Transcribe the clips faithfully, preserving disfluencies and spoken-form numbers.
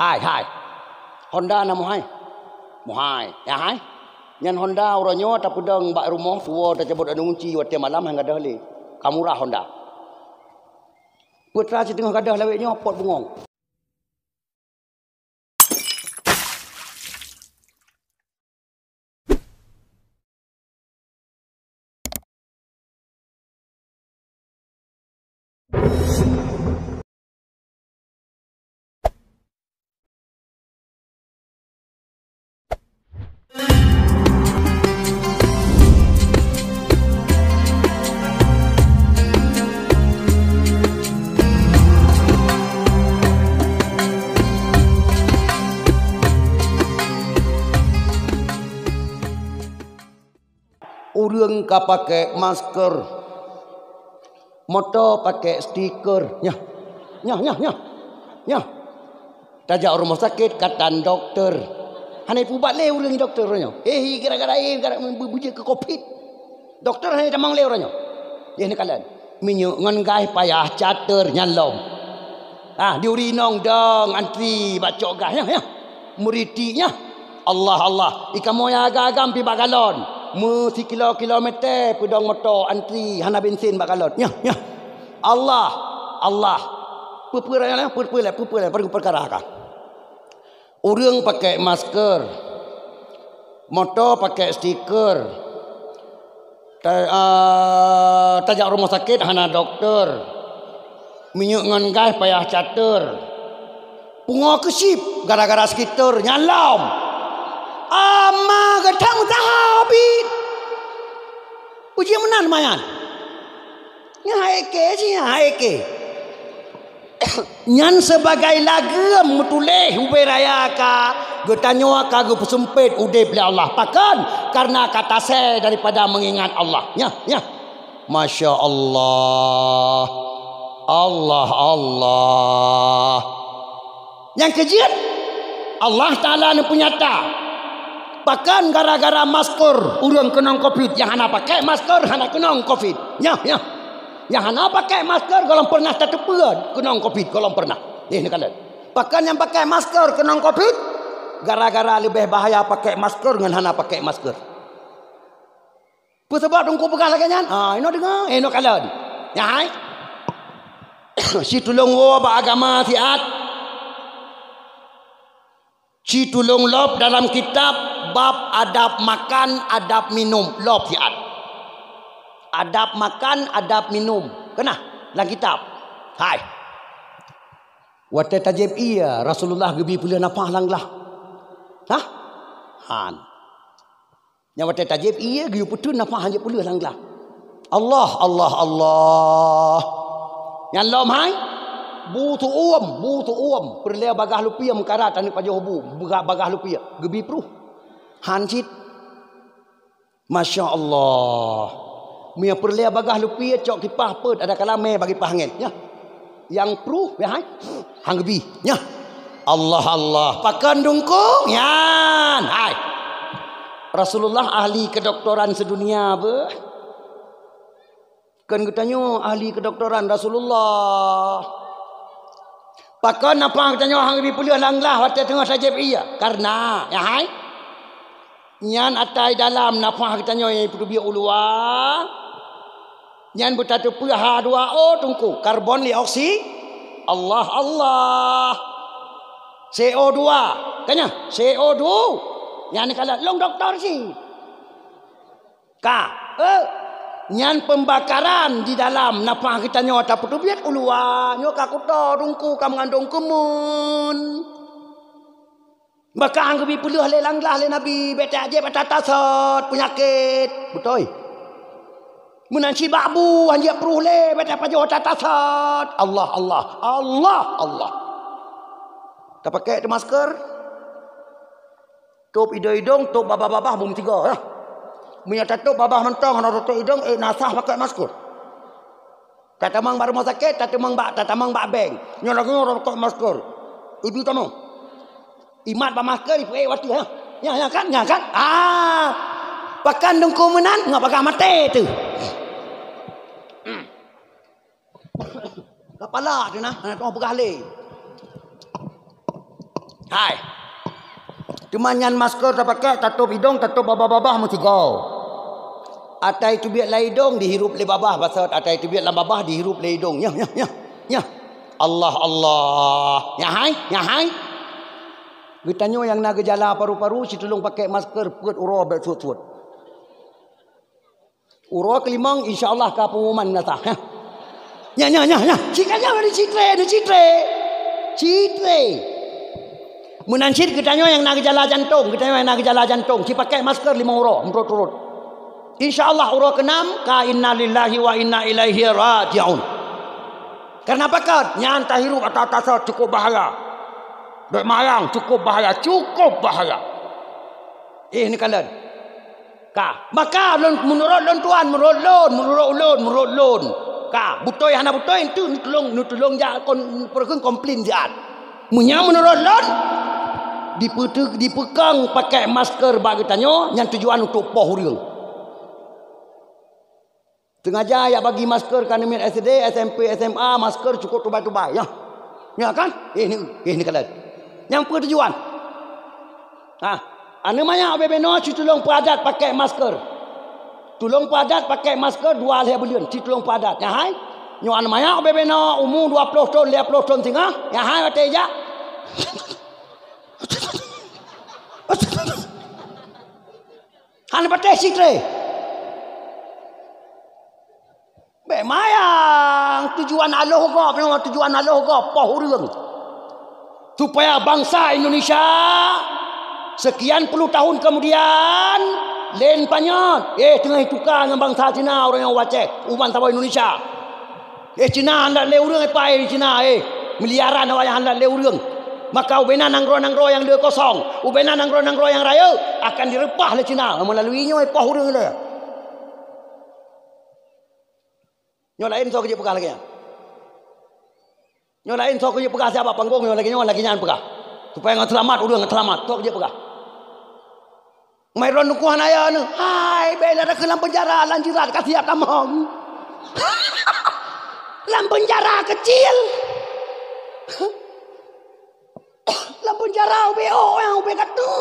Hai, hai. Honda na meuhai? Meuhai. Ya, hai. Nyan Honda uroe nyoe tapeudong bak rumoh, tuwoe tacabot aneuëk gunci watée malam han gadôh lé. Ka murah Honda. Peutra siteungoh gadôh lawét nyoe pot bungong. Ureuëng ka pakai masker, moto pakai stiker. Nyoh, nyoh, nyoh, nyoh, nyoh. Tajak rumoh sakét katan dokto. Hana ipubat lé ureuëng dokto nyoe. Eh, gara-gara eh, gara bu-, bujék keu covid. Dokto hana tamong lé uroe nyoe. Yeh neukalon. Minyeuk ngon gas payah cater nyan lom. Ah, di ureuëng inong dong antri bak cok gas nyoh, nyoh. Meuriti nyoh. Allah, Allah. Ikamoe nyang agam-agam pi bak galon. Meusikilo-kilometer peudong moto antri hana bensin bak galon. Nyoh, nyoh. Allah, Allah. Peue-peue lagée nyan, peue-peue lé, peue-peue lé, peue-, peukara ka. Ureuëng pakai masker, moto pakai stiker, ta-, ah, tajak rumoh sakét hana dokto, minyeuk ngon gas payah cater, pungoe keusieb gara-gara stiker nyan lom. Ama gata meusaha bit. Uji meunan mayan. Nyan hai ke, si hai ke. Nyan sibagai lagée meutuléh ubé raya ka geutanyoe ka geupeuseumpét udeb lé Allah. Pakon? Karena ka tasé daripada meungingat Allah. Nyan, nyan. Masya Allah. Allah, Allah. Nyang keujeuet, Allah Taala neupeunyata. Pakon gara-gara masker ureuëng keunong covid, nyang hana pakai masker hana keunong covid. Nyoh, nyoh. Nyang hana pakai masker gohlom pernah tateupeue keunong covid, gohlom pernah. Eh, neukalon. Pakon nyang pakai masker keunong covid? Gara-gara leubeh bahaya pakai masker ngon hana pakai masker. Peue sabab Teungku peugah lagée nyan? Ah, inoe deungoe, eh, inoe kalon. Nyan hai. Situlông woe bak agama siat. Situlông lop dalam kitab bab adab makan, adab minum, lop siat. Adab makan, adab minum. Keunah lam kitab. Hai. Watée tajép ié, Rasulullah geubi peuleueh nafah lam glah. Hah? Han. Nyang watée tajép ié geuyue peuteun nafah hanjeuet peuleueh lam glah. Allah, Allah, Allah. Nyan lom hai. Bu teuuem, bu teuuem. Peureulée bagaih lupieh meukarat aneuëk pajoh bu. Beuga-, bagaih lupieh. Geubi pruh. Han cit. Masya Allah. Meunyoe peureulée bagaih lupieh cok kipah peuet, ada kala mé bagi pah angén. Nyan. Nyang pruh, ya hai. Han geubi. Nyan. Allah, Allah. Pakon Teungku? Nyan. Hai. Rasulullah ahli kedoktoran sedunia beuh. Kon geutanyoe ahli kedoktoran Rasulullah. Pakon nafah geutanyoe han geubi peuleueh lam glah watée teungoh tajép ié? Karena, ya hai. Nyan ata i dalam nafah geutanyoe nyang ipeuteubiet u luwa. Nyan beutateupeue H dua O Teungku, karbon dioksi-, Allah, Allah. C O dua, ka nyan, C O dua. Nyan kalon lôn doktor cit. Ka, eh, nyan pembakaran di dalam nafah geutanyoe tapeuteubiet u luwa, nyoe ka kuto Teungku ka meungandong keumeun. Maka han geubi peuleueh lé lam glah lé Nabi, bék tajép ata tasot peunyakét. Beutôi. Meunan cit bak bu, han jeuet pruh lé, bék tapajoh ata tasot. Allah, Allah, Allah, Allah. Tapakai teuh masker. Tôb idong-idong, tôb babah-babah, beumeutiga, ya. Meunyoe tatôb babah mantong, hana tatôb idong, eh, na sah pakai masker. Tatamong bak rumoh sakét, tatamong bak, tatamong bak bank. Nyoe lagée nyoe pakai masker. Ibi tamong. Imat bak masker, ipeuék watée, ha. Nyan, nyan kan, nyan kan? Ah. Pakon Teungku meunan, ngon bagaih maté teuh. Kapala teuh na, hana teupeugah lé. Hai. Teuma nyan masker tapakèk, tatôp idông, tatôp babah-babah meusigoe. Atai teubiet lam idông dihirup lé babah, basot atai teubiet lam babah dihirup lé idông. Nyoh, nyoh, nyoh. Nyoh. Allah, Allah. Nyan hai, nyan hai. Geutanyoe nyang na geujala paru-paru, situlông pakèk masker, peuet uroe bèk suet-suet. Uroe keulimong, insya Allah ka peungumuman nasah. Hah. Nyan, nyan, nyan, nyan. Cit ka nyan, neucitré, neucitré. Citré. Meunan cit geutanyoe nyang na geujala jantông, geutanyoe nyang na geujala jantông, cit pakèk masker limong uroe, meuturot-turot. Insya Allah uroe keunam, ka inna lillahi wa inna ilaihi raji'un. Karena pakon? Nyan tahirup ata-ata sot cukup bahaya. Bèk marang, cukup bahaya, cukup bahaya. Eh, neukalon. Ka, maka lôn, meunurot lôn tuan, meunurot lôn, meunurot ulôn, meunurot lôn. Ka, beutôi hana beutôi, enteuk neutulông, neutulông jak kon, peureukeun komplain siat. Meunyoe meunurot lôn, dipeutu-, dipeukong pakèk masker bak geutanyoe, nyan tujuan untuk poh ureueng. Sengaja jak bagi masker keu aneuk miet S D, S M P, S M A, masker cukup tubai-tubai, ya. Ya kan? Eh, ni, eh, ni kalian. Nyang peue tujuan? Ha, aneuk manyak ubé binoe situlông peuadat pakèk masker. Tulông peuadat pakèk masker dua lhèe buleuen, situlông peuadat. Nyan hai. Nyoe aneuk manyak ubé binoe umu dua ploh thon, lhèe ploh thon singoh. Nyan hai watèe jak. Hana patéh sitré. Bèk mayang, tujuan aloh gob, nyoe tujuan aloh gob, poh ureueng. Supaya bangsa Indonesia sekian puluh tahun kemudian, laén panyöt, eh, teungoh tuka ngon bangsa Cina, ureueng nyang wacéh, uban saboh Indonesia. Eh, Cina handak lé ureueng, eh, pai di Cina, eh, miliaran awaknyan handak lé ureueng. Maka ubé na nanggroe-nanggroe nyang le kosong, ubé na nanggroe-nanggroe nyang rayeuk akan direupah lé Cina, meulalu nyoe poh ureueng lé. Nyoe laén soe keujeuet peugah lagèe nyan. Nyoe laén soe keujeuet peugah siat bak panggong nyoe lagèe nyoe, lagèe nyan peugah. Supaya ngon seulamat, ureueng ngon seulamat, soe keujeuet peugah. Mai droe nuku hana ya neu. Hai, bela dah ke lam penjara, lam jirat ka siap tamong. Lam penjara kecil. Lam penjara ubé oh, yang ubé katu.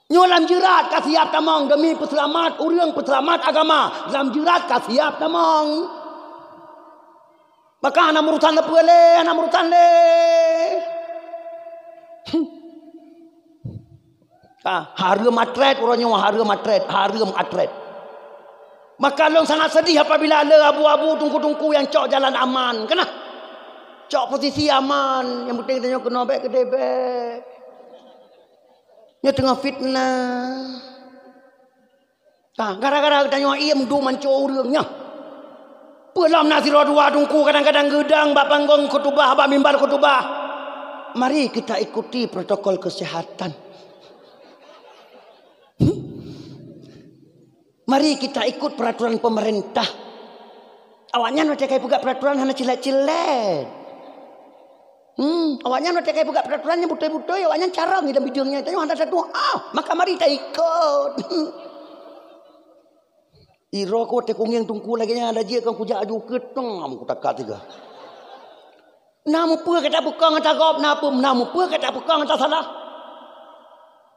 Nyoe lam jirat ka siap tamong demi peuseulamat ureueng, peuseulamat agama. Lam jirat ka siap tamong. Maka hana meurusan sapeue lé, hana meurusan lé. Hmm. Ah, hareuem atret uroe nyoe, hareuem atret, hareuem atret. Maka lôn sangat sedih apabila le abu-abu teungku-teungku nyang cok jalan aman. Keunah? Cok posisi aman, nyang penting tanyoe keunoe bèk keudeh bèk. Nyoe teungoh fitnah. Ka, gara-gara geutanyoe iem dum anco ureueng nyoe. Peue lom na sidroe dua teungku kadang-kadang geudong bak panggong khutubah, bak mimbar khutubah. Mari kita ikuti protokol kesehatan. Hmm? Mari kita ikut peraturan pemerintah. Awaknyan watèe ka ipeugah peraturan hana cilet-cilet. Hmm, awaknyan watèe ka ipeugah peraturan nyang beutôi-beutôi, awaknyan carông idong bideueng nyan. Tanyoe hana tatu'oh, ah, maka mari taikot. Iroe ku watèe kungieng teungku lagèe nyan, ada jeuet kong kujak aju keutong, am kutakat tiga. Na mupeue ka tapeukong ata gob, na peue, na mupeue ka tapeukong ata salah.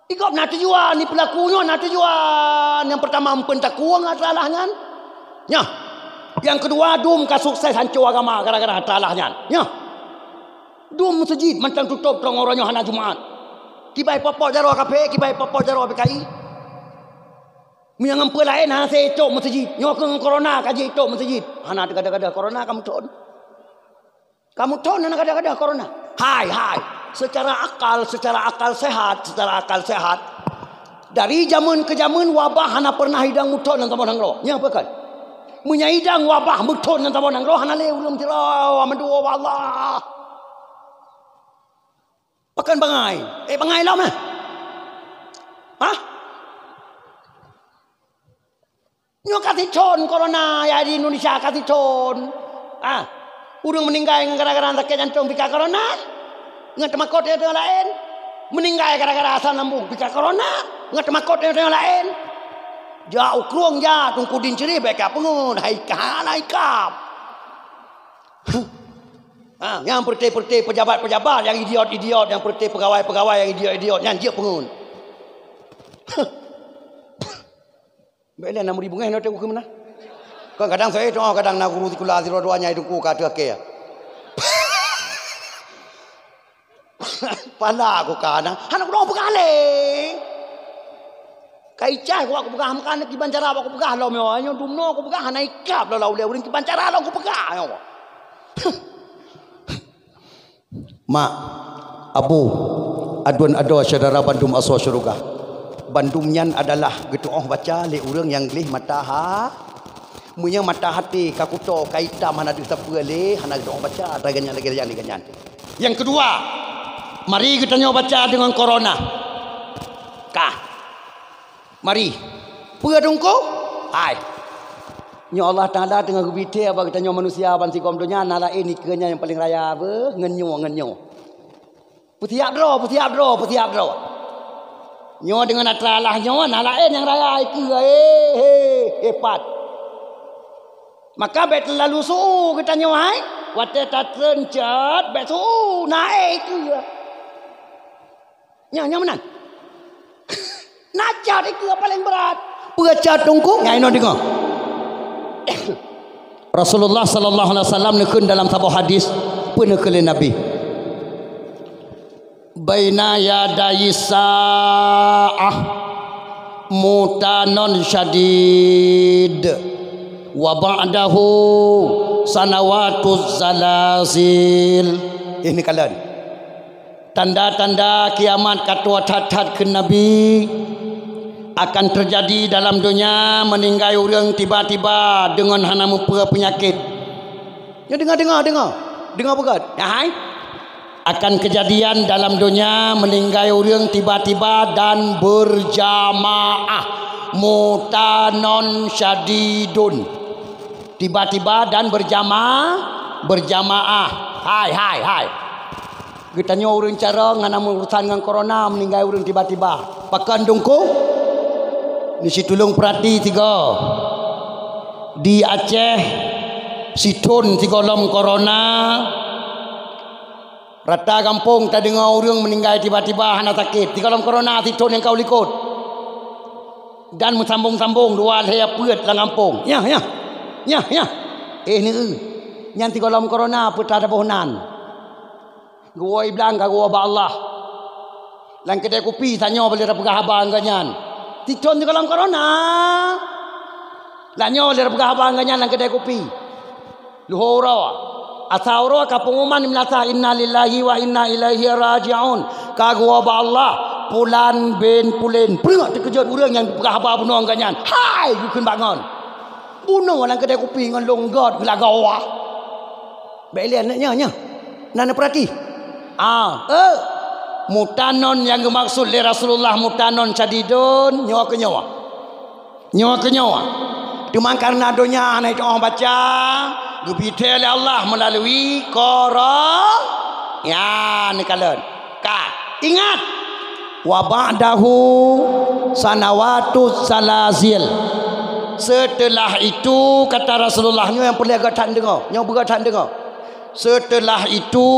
Di gob na tujuan, di peulaku nyoe na tujuan. Nyang peurtama, empeuen takueng ata salah nyan. Nyoh. Nyang keudua, dum ka sukses hanco agama gara-gara ata salah nyan. Nyoh. Dum meuseujid mantong tutôp, teurimong uroe nyoe hana Jumat. Kiban poh-poh jaroe kafé, kiban poh-poh jaroe P K I. Meunyoe ngon peue laén hana sé itôp meuseujid. Nyoe keuh ngon corona ka jeuet itôp meuseujid. Hana teugadah-gadah corona ka meuthon. Ka meuthon hana gadah-gadah corona. Hai, hai. Secara akal, secara akal sehat, secara akal sehat. Dari jameun keu jameun wabah hana pernah idong meuthon lam saboh nanggroe. Nyan peue kan? Meunyoe idong wabah meuthon lam saboh nanggroe hana lé ureueng meusidroe, mandua bak Allah. Pakon bangai? Eh, bangai lom eh? Hah? Nyoe ka sithon corona ya di Indonesia, ka sithon. Ah, ureueng meuninggai ngon gara-gara sakét jantong pika corona, ngon teumakot nyang teungoh laén. Meuninggai gara-gara asam lambung pika corona, ngon teumakot nyang teungoh laén. Jak u krueng jak, teungku din ceurih bèk ka peungeut, hai ka, hai ka. Huh. Ha, nyang peureté-peureté pejabat-pejabat nyang idiot-idiot, nyang peureté pegawai-pegawai nyang idiot-idiot, nyan jeuet peungeut. Bèk lé na muri beungèh nyoe teuh keu meunan. Kan kadang saya tengok kadang na guru sikula sidroe dua nyai teungku ka teuh akhé. Pala aku ka na, hana kudoe peugah lé. Kai cai ku aku peugah, meukan kiban cara aku peugah lom nyoe, nyoe dumnoe aku peugah hana ikab lom ulèe ureueng kiban cara lom aku peugah nyoe. Mak, abu, aduen adoe syedara bandum asoe syeuruga. Bandum nyan adalah geutu'oh baca lé ureueng nyang gleh mata ha-, meunyoe mata até ka kuto, ka itam hana deuh sapeue lé, hana geutu'oh baca, lagèe nyan, lagèe nyan, lagèe nyan. Nyang keudua, mari geutanyoe baca deungon corona. Ka. Mari. Peue teungku? Hai. Nyoe Allah Taala teungoh geubri thèe bak geutanyoe manusia bansigom donya, na laén ikeue nyan nyang paleng raya beuh, ngon nyoe, ngon nyoe. Peusiap droe, peusiap droe, peusiap droe. Nyoe deungon atra Allah nyoe, na laén nyang raya ikeue, he, he, hebat. Maka bèk teulalu su-u geutanyoe hai, watèe tatreun cot bèk su-u, na éh ikeue. Nyan, nyan meunan. Na cot ikeue paleng brat. Peue cot teungku? Nyan inoe deungoe. Rasulullah sallallahu alaihi wasallam neukheun dalam saboh hadis, peue neukheun lé Nabi? Baina yadayis sa'ah mutanon syadid wa ba'dahu sanawatuz zalazil. Ini kalian. Tanda-tanda kiamat ka tuha that-that kheun Nabi, akan teujadi dalam donya meuninggai ureueng tiba-tiba deungon hana meupeue peunyakét. Nyoe deungoe, deungoe, deungoe. Deungoe beugét. Nyan hai. Akan keujadian dalam donya meuninggai ureueng tiba-tiba dan beurjamaah. Mutanon syadidun. Tiba-tiba dan berjama-, berjamaah. Hai, hai, hai. Geutanyoe ureueng carông hana meurusan ngon corona, meuninggai ureueng tiba-tiba. Pakon teungku? Ni si tulông peurati sigoe. Di Aceh, sithon sigohlom corona, rata gampông tadeungoe ureueng meuninggai tiba-tiba hana sakét. Sigohlom corona, sithon nyang ka u likot. Dan meusambông-sambông dua lhèe peuet lam gampông. Nyah, nyah. Nyah, nyah. Eh, neu-eu. Nyan sigohlom corona peue tadaboh nan. Geuwoe i blang ka geuwoe bak Allah. Lam keudè kupi tanyoe bak lé tapeugah haba ngon gobnyan. Sithon sigohlom corona. Tanyoe bak lé tapeugah haba ngon gobnyan lam keudè kupi. Luhô uroe, asa uroe ka peungumuman di meunasah, "Innalillahi wa inna ilaihi raji'un." Ka geuwoe bak Allah, pulan bin pulen. Preuek teukeujot ureueng nyang geupeugah haba bunoe ngon gobnyan. Hai, geukheun bangon. Bunoe lam keudè kupi ngon lôn göt geulagoe. Bèk lé aneuk nyoe, nyoe. Na neupeurati? Ah, eh. Mutanon nyang geumaksud lé Rasulullah mutanon syadidun, nyoe keu nyoe. Nyoe keu nyoe. Teuma kareuna donya hana jitu'oh baca, geubri thèe lé Allah meulalui koro-, ya, neukalon. Ka. Ingat. Wa ba'dahu sanawatuz zalazil. Seuteulah itu, kata Rasulullah, nyoe nyang peureulèe gata deungoe, nyoe beugata deungoe. Seuteulah itu,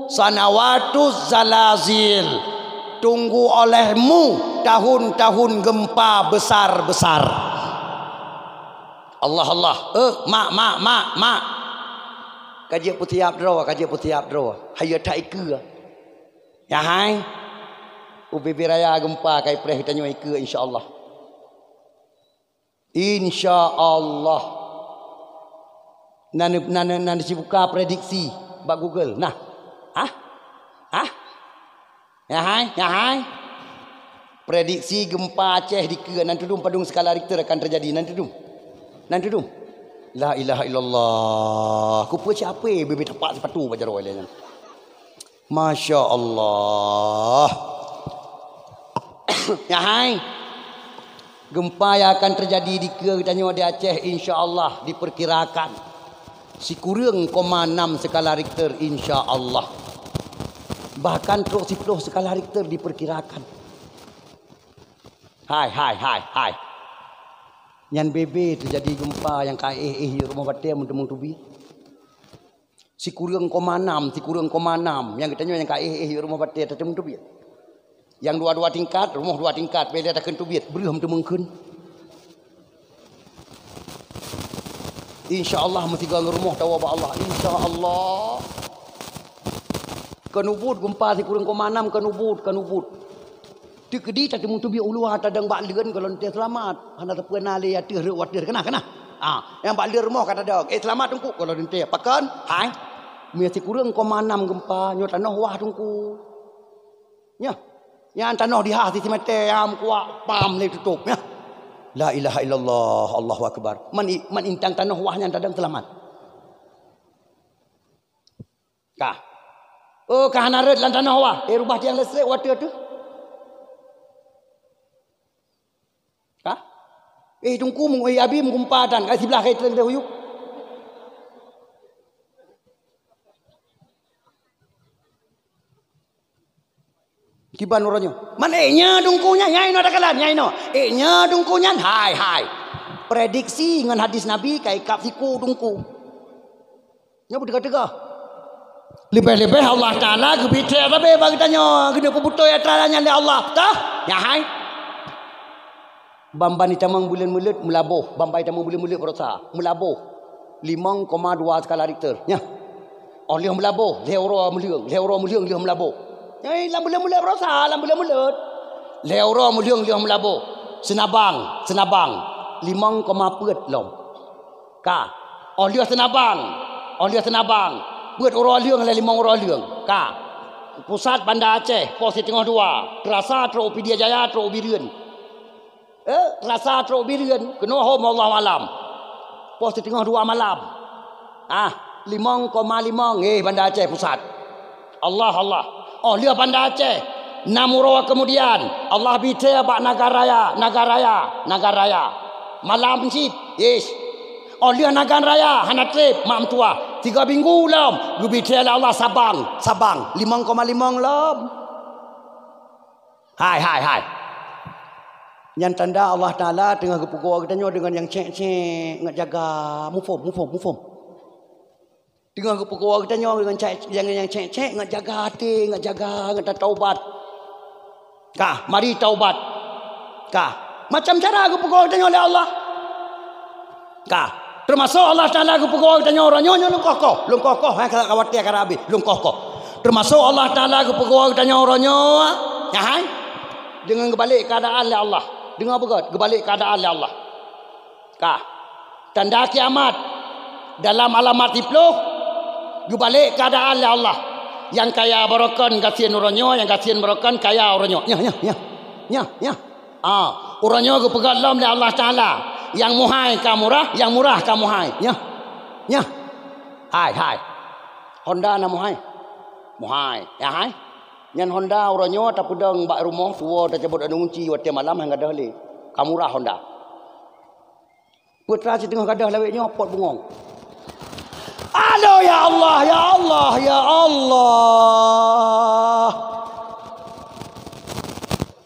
sanawatuz zalazil. Tunggu olehmu tahun-tahun gempa besar-besar. Allah, Allah. Eh, mak, mak, mak, mak. Ka jeuet peusiap droe, ka jeuet peusiap droe. Hayeue that ikeue. Nyan hai. Ubé-bé raya gempa ka ipreh geutanyoe ikeue, insya Allah. Insya Allah. Na, na, na, na sibuka prediksi bak Google. Nah. Hah? Hah? Nyan hai, nyan hai. Prediksi gempa Aceh dikeue, nan tudum padum skala Richter akan teujadi, nan tudum. Nan tudum. La ilaha illallah. Kupeue siape bebe tapak sipatu bak jaroe lé nyan. Masya Allah. Nyan hai. Gempa nyang akan teujadi dikeue geutanyoe di Aceh, insya Allah diperkirakan sikureueng koma enam skala Richter, insya Allah. Bahkan trok siploh skala Richter diperkirakan. Hai, hai, hai, hai. Nyan bebe teujadi gempa nyang ka éh-éh rumoh batèe meuteumèe teubi. Sikureueng koma nam, sikureueng koma nam. Nyang geutanyoe nyang ka éh-éh rumoh batée tateumeutubiet. Nyang dua-dua tingkat, rumoh dua tingkat, bela takheun tubiet, breuh meuteumeunkheun. Insya Allah meusigoe ngon rumoh tawoe bak Allah. Insya Allah. Keuneubut geumpa sikureueng koma nam, keuneubut, keuneubut. Teukeudi tateumeutubiet u luwa tadong bak leuen, gohlom teuh seulamat. Hana sapeue na lé ateueh rot wateueh, keunah, keunah. Ah, nyang bak leuen rumoh ka tadong. Eh, seulamat Teungku, gohlom teuh. Pakon? Hai. Meunyo sikureueng koma nam geumpa, nyoe tanoh wah Teungku. Nyoe. Nyang tanoh di ha sisi meuté nyang kuat pam lé tutôp, nyoe. La ilaha illallah, Allahu akbar. Man i-, man intang tanoh wah nyan tadong seulamat. Ka. Oh, ka hana rot lam tanoh wah. Eh, rubah tiang leustrek watée teuh. Ka? Eh, Teungku, mung, eh, Abi, meugeumpa tan. Ka siblah kai teuh, teuh uyuek. Kiban uroe nyoe. Man, eh, nyoe Teungku nyan, nyang inoe takalan, nyang inoe. Eh, nyoe Teungku nyan, hai, hai. Prediksi ngon hadis Nabi ka ikab siku Teungku. Nyoe beuteuka-teuka. Leubeh-leubeh Allah Taala geubri thée sabe bak geutanyoe, keuneuk peubeutôi atra nyan lé Allah. Tah? Nyan hai. Ban-ban itamong buleuen meuleuet meulaboh, ban-ban itamong buleuen meuleuet baroesa meulaboh. Limong koma dua skala Richter. Nyan. Oh lheueh meulaboh, lhée uroe meulheueng, lhée uroe meulheueng lheueh meulaboh. Nyan lam buleuen meuleuet baroesa, lam buleuen meuleuet. Lhée uroe meulheueng lheueh meulaboh. Seunabang, seunabang. Limong koma peuet lom. Ka. Oh lheueh seunabang. Oh lheueh seunabang. Peuet uroe lheueng lé limong uroe lheueng. Ka. Pusat Banda Aceh, pos siteungoh dua. Teurasa trok u Pidie Jaya, trok u Bireuen. Eh, teurasa trok u Bireuen. Keunoe hom, Allahu alam. Pos siteungoh dua malam. Ah, limong koma limong. Eh, Banda Aceh pusat. Allah, Allah. Oh lheueh Banda Aceh, nam uroe keumudian, Allah bri thée bak Nagan Raya, Nagan Raya, Nagan Raya. Malam cit, yes. Oh lheueh Nagan Raya, hana treb, mak meutuah. Tiga minggu lom, geubri thée lé Allah Sabang, Sabang. Limong koma limong lom. Hai, hai, hai. Nyan tanda Allah Taala teungoh geupeugoe geutanyoe deungon nyang cék-cék, ngat jaga. Muphom, muphom, muphom. Teungoh geupeugoe geutanyoe ngon cék, nyang, nyang cék-cék, ngat jaga até, ngat jaga, ngat tataubat. Ka, mari taubat. Ka, macam cara geupeugoe geutanyoe lé Allah. Ka, teumasok Allah Taala geupeugoe geutanyoe uroe nyoe, nyoe lôn koh-koh, lôn koh-koh, hai, ka watée ka habéh, lôn koh-koh. Teumasok Allah Taala geupeugoe geutanyoe uroe nyoe, nyan hai. Deungon geubalek keuadaan lé Allah. Deungoe beugét, geubalek keuadaan lé Allah. Ka. Tanda kiamat. Dalam alamat siplôh, geubalek keuadaan lé Allah. Nyang kaya baroekon gasien uroe nyoe, nyang gasien baroekon kaya uroe nyoe. Nyoe, nyoe, nyoe. Nyoe, nyoe. Ah, uroe nyoe geupeugét lom lé Allah Taala. Nyang muhai ka murah, nyang murah ka muhai. Nyoe. Nyoe. Hai, hai. Honda na muhai? Muhai. Ya, hai. Nyan Honda uroe nyoe tapeudong bak rumoh, tuwoe tacabot aneuëk gunci watée malam han gadôh lé. Ka murah Honda. Peutra siteungoh gadôh lawét nyoe pot bungong. Aduh, ya Allah, ya Allah, ya Allah.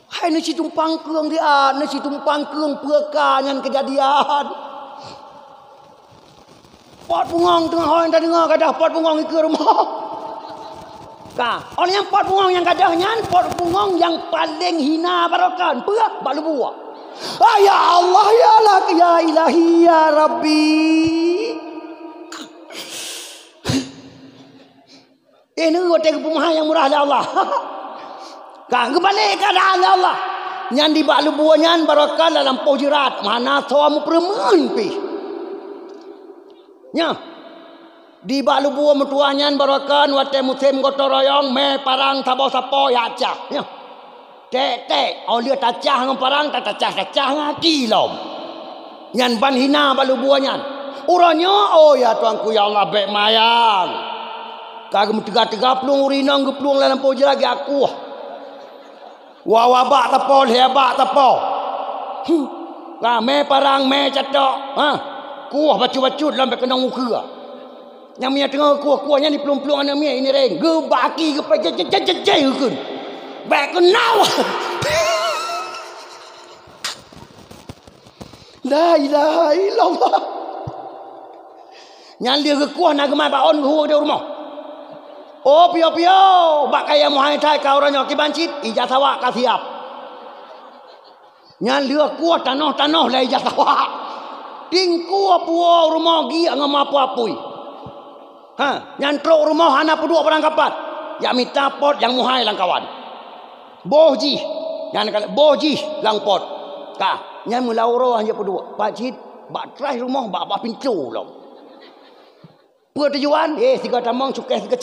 Hai, neucit tumpang keueng siat, neucit tumpang keueng peuka nyan keujadian. Pot bungong teungoh ho nyang tadeungoe gadôh pot bungong ikeue rumoh. Ka, oh nyang pot bungong nyang gadôh nyan, pot bungong nyang paleng hina baroekon. Peue? Bak lubua. Ah, ya Allah, ya Allah, ya Ilahi, ya Rabbi. Eh, neu watée geupeumeuhai nyang murah lé Allah. Ka geubalek keuadaan lé Allah. Nyan di bak lubua nyan baroekon lam lampôh jeurat, hana soe meupeureumeun pih. Nyoe. Di bak lubua meutuwah nyan baroekon watée musém gotong royong, mé parang saboh sapo jak cah. Nyoe. Ték-ték, oh lheueh tacah ngon parang, tatacah-tacah ngon aki lom. Nyan ban hina bak lubua nyan. Uroe nyoe, oh ya Tuhanku, ya Allah, bék mayang. Ka geumeuteuga-teuga plueng ureuëng inong geuplueng lam lampôh jeurat geuakueh. Wa, wa bak teupô, lhée bak teupô. Huh. Ramé parang, mé catok. Ha. Kueh bacut-bacut lom bék keunong ukeue. Nyang miet teungoh kueh-kueh nyan diplueng-plueng aneuk miet ini reng. Geubak aki geupeu jej jej jej jej geukheun. Bék keunong. La ilaha illallah. Nyan lheueh geukueh na geumai bak ôn geuhue di rumoh. Oh, piôh-piôh, bak kayée meuhai that ka uroe nyoe kiban cit, ija sawak ka siap. Nyan lheueh kueh tanoh-tanoh lé ija sawak. Tingkue puwoe rumoh giek ngon meuapui-apui. Ha, nyan trok rumoh hana peuduek barang kapat. Jak mita pot nyang meuhai lam kawan. Boh jih, nyan ka boh jih lam pot. Ka, nyan meulawa roh hana peuduek. Pat cit bak traih rumoh bak, bak pintoe lom. Peue tujuan? Eh, sigoe tamong cukéh sigoe.